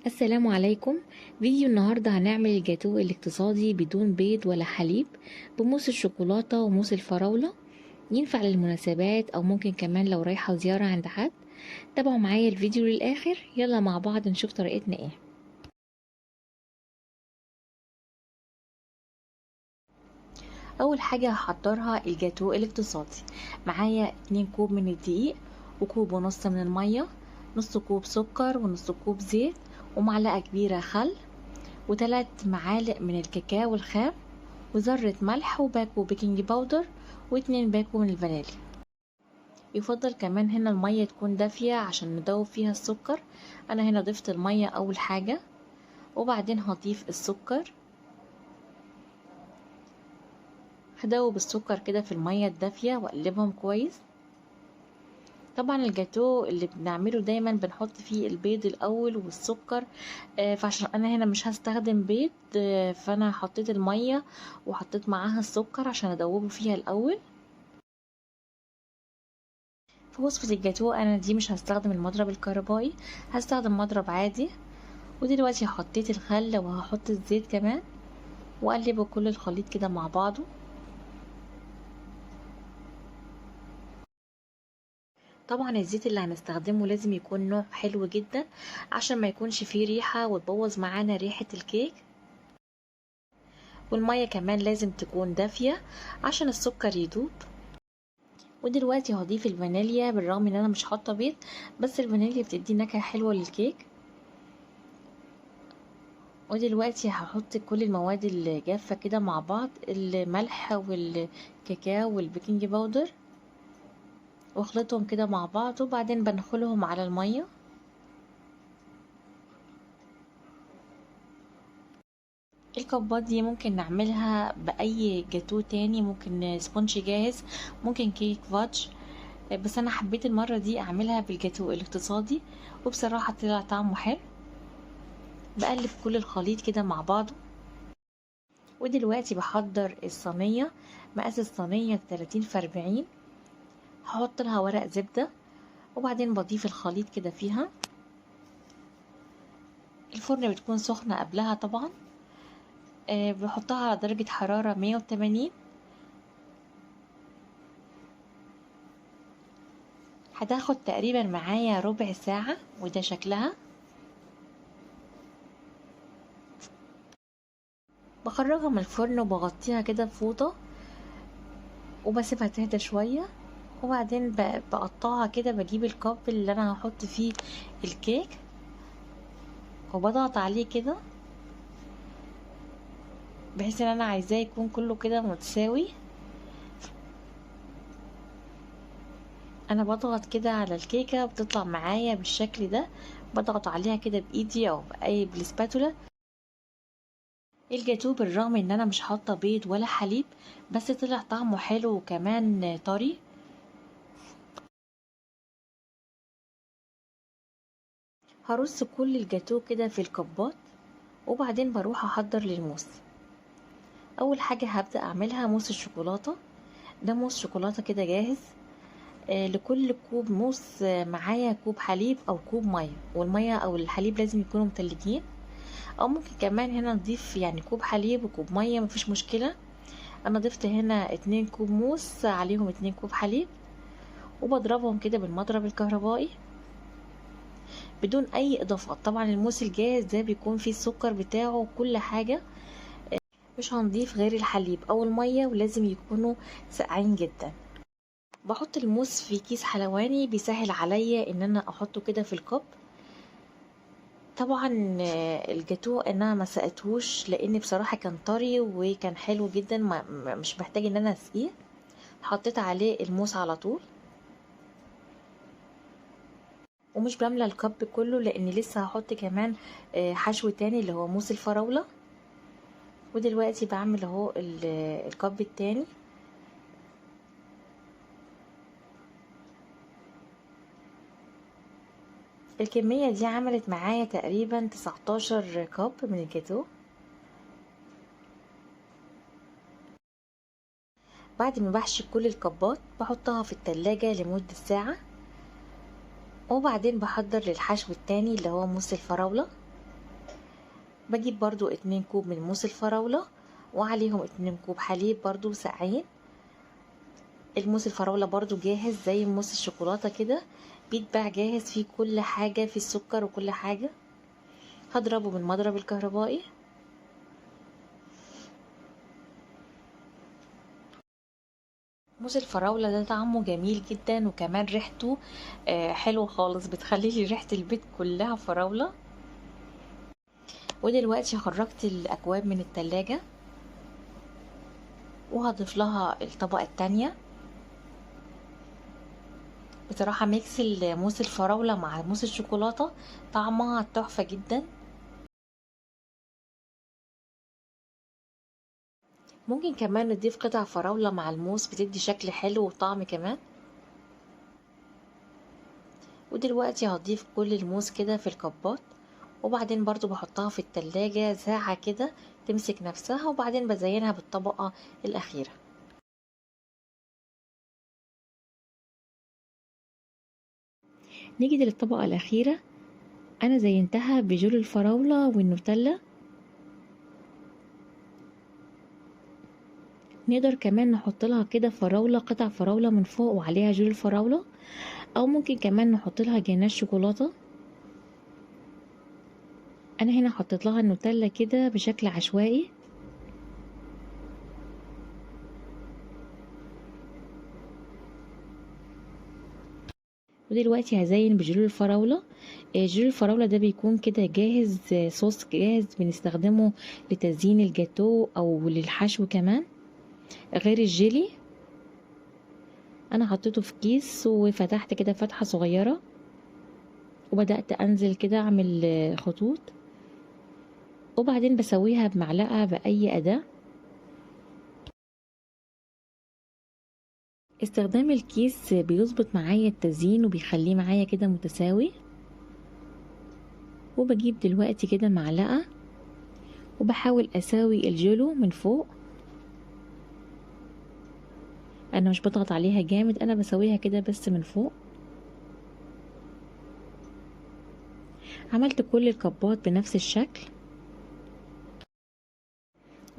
السلام عليكم. فيديو النهاردة هنعمل الجاتو الاقتصادي بدون بيض ولا حليب بموس الشوكولاتة وموس الفراولة، ينفع للمناسبات او ممكن كمان لو رايحة زيارة عند حد. تابعوا معايا الفيديو للآخر، يلا مع بعض نشوف طريقتنا ايه. اول حاجة هحضرها الجاتو الاقتصادي. معايا 2 كوب من الدقيق وكوب ونص من المية، نص كوب سكر ونص كوب زيت ومعلقة كبيرة خل وثلاث معالق من الكاكاو الخام وذرة ملح وباكو baking powder و2 باكو من الفانيليا. يفضل كمان هنا المية تكون دافية عشان ندوب فيها السكر. انا هنا ضفت المية اول حاجة وبعدين هضيف السكر. هدوب السكر كده في المية الدافية واقلبهم كويس. طبعا الجاتو اللي بنعمله دايما بنحط فيه البيض الاول والسكر، فعشان انا هنا مش هستخدم بيض، فانا حطيت المية وحطيت معاها السكر عشان ادوبة فيها الاول. في وصفة الجاتو انا دي مش هستخدم المضرب الكهربائي، هستخدم مضرب عادي. ودلوقتي حطيت الخل وهحط الزيت كمان واقلب كل الخليط كده مع بعضه. طبعا الزيت اللي هنستخدمه لازم يكون نوع حلو جدا عشان ما يكونش فيه ريحة وتبوظ معانا ريحة الكيك. والمية كمان لازم تكون دافية عشان السكر يدوب. ودلوقتي هضيف الفانيليا، بالرغم ان انا مش حاطة بيض بس الفانيليا بتدي نكهة حلوة للكيك. ودلوقتي هحط كل المواد الجافة كده مع بعض، الملح والكاكاو وال baking powder، واخلطهم كده مع بعض وبعدين بنخلهم على المية. الكبات دي ممكن نعملها بأي جاتو تاني، ممكن sponge جاهز، ممكن كيك fudge، بس انا حبيت المرة دي اعملها بالجاتو الاقتصادي وبصراحة طلع طعمه حلو. بقلب كل الخليط كده مع بعضه. ودلوقتي بحضر الصينية. مقاس الصينية 30 في 40، هحط لها ورق زبدة وبعدين بضيف الخليط كده فيها. الفرن بتكون سخنة قبلها طبعا. بحطها على درجة حرارة 180. هتاخد تقريبا معايا ربع ساعة، وده شكلها. بخرجها من الفرن وبغطيها كده بفوطة وبسيبها تهدى شوية، وبعدين بقطعها كده. بجيب الكوب اللي انا هحط فيه الكيك وبضغط عليه كده بحيث ان انا عايزاه يكون كله كده متساوي. انا بضغط كده على الكيكه بتطلع معايا بالشكل ده، بضغط عليها كده بايدي او باي بالسباتولا. الجاتو بالرغم ان انا مش حاطه بيض ولا حليب بس طلع طعمه حلو وكمان طري. هرص كل الجاتو كده في الكبات وبعدين بروح احضر للموس. اول حاجة هبدأ اعملها موس الشوكولاتة. ده موس شوكولاتة كده جاهز. لكل كوب موس معايا كوب حليب او كوب مية، والمية او الحليب لازم يكونوا متلجين، او ممكن كمان هنا نضيف يعني كوب حليب وكوب مية، مفيش مشكلة. انا ضفت هنا 2 كوب موس عليهم 2 كوب حليب، وبضربهم كده بالمضرب الكهربائي بدون اي اضافات. طبعا الموس الجاهز ده بيكون فيه السكر بتاعه وكل حاجة، مش هنضيف غير الحليب او المية، ولازم يكونوا ساقعين جدا. بحط الموس في كيس حلواني بيسهل عليا ان انا احطه كده في ال cup. طبعا الجاتو انا ما سقتهوش لان بصراحة كان طري وكان حلو جدا، مش محتاج ان انا اسقيه. حطيت عليه الموس على طول، ومش بملى ال cup كله لان لسه هحط كمان حشو تاني اللي هو موس الفراولة. ودلوقتي بعمل اهو ال cup التاني. الكمية دي عملت معايا تقريبا 19 cup من الجاتو. بعد ما بحشي كل الكبات بحطها في التلاجة لمدة ساعة، وبعدين بحضر للحشو التاني اللي هو موس الفراولة. بجيب برضو 2 كوب من موس الفراولة وعليهم 2 كوب حليب برضو ساقعين. الموس الفراولة برضو جاهز زي موس الشوكولاتة كده، بيتباع جاهز فيه كل حاجة، فيه السكر وكل حاجة. هضربه بالمضرب الكهربائي. موس الفراولة ده طعمه جميل جدا، وكمان ريحته حلوة خالص، بتخلي لي ريحة البيت كلها فراولة. ودلوقتي خرجت الأكواب من التلاجة وهضيف لها الطبقة التانية. بصراحة mix الموس الفراولة مع موس الشوكولاتة طعمها تحفة جدا. ممكن كمان نضيف قطع فراولة مع الموس، بتدي شكل حلو وطعم كمان. ودلوقتي هضيف كل الموس كده في الكبات، وبعدين برضو بحطها في التلاجة ساعة كده تمسك نفسها، وبعدين بزينها بالطبقة الأخيرة. نيجي للطبقة الأخيرة، أنا زينتها بجول الفراولة والنوتيلا. نقدر كمان نحط لها كده فراولة، قطع فراولة من فوق وعليها جول الفراولة، أو ممكن كمان نحط لها جناش شوكولاتة. أنا هنا حطيت لها النوتيلا كده بشكل عشوائي. ودلوقتي هزين بجلو الفراولة. جلو الفراولة ده بيكون كده جاهز، صوص جاهز بنستخدمه لتزيين الجاتو أو للحشو كمان، غير الجيلي. أنا حطيته في كيس وفتحت كده فتحة صغيرة، وبدأت أنزل كده أعمل خطوط، وبعدين بسويها بمعلقة بأي أداة. استخدام الكيس بيظبط معايا التزيين وبيخليه معايا كده متساوي. وبجيب دلوقتي كده معلقة وبحاول أساوي الجيلو من فوق. أنا مش بضغط عليها جامد، أنا بسويها كده بس من فوق. عملت كل الكبات بنفس الشكل.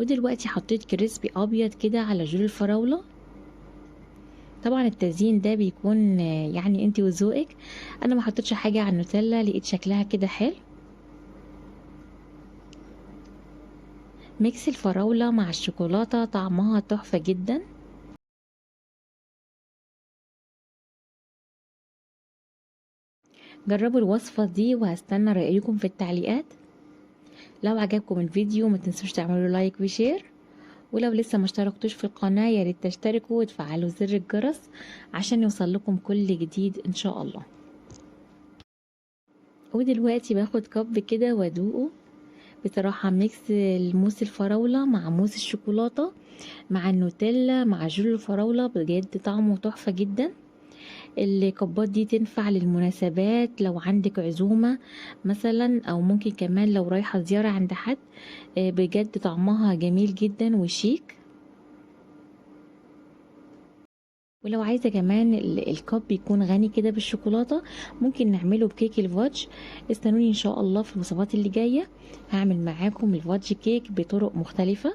ودلوقتي حطيت crispy أبيض كده على جل الفراولة. طبعا التزيين ده بيكون يعني انتي وذوقك. انا ما حطيتش حاجة على النوتيلا، لقيت شكلها كده حلو. mix الفراولة مع الشوكولاتة طعمها تحفة جدا. جربوا الوصفة دي وهستنى رأيكم في التعليقات. لو عجبكم الفيديو ما تنسوش تعملوا like و share، ولو لسه ما اشتركتوش في القناة يا ريت تشتركوا وتفعلوا زر الجرس عشان يوصل لكم كل جديد ان شاء الله. ودلوقتي باخد cup كده وادوقه. بصراحة mix الموس الفراولة مع موس الشوكولاتة مع النوتيلا مع جل الفراولة بجد طعمه تحفة جدا. الكبات دي تنفع للمناسبات، لو عندك عزومة مثلا، او ممكن كمان لو رايحة زيارة عند حد. بجد طعمها جميل جدا وشيك. ولو عايزة كمان ال cup يكون غني كده بالشوكولاتة ممكن نعمله بكيك ال fudge. استنوني ان شاء الله في الوصفات اللي جاية، هعمل معاكم ال fudge cake بطرق مختلفة.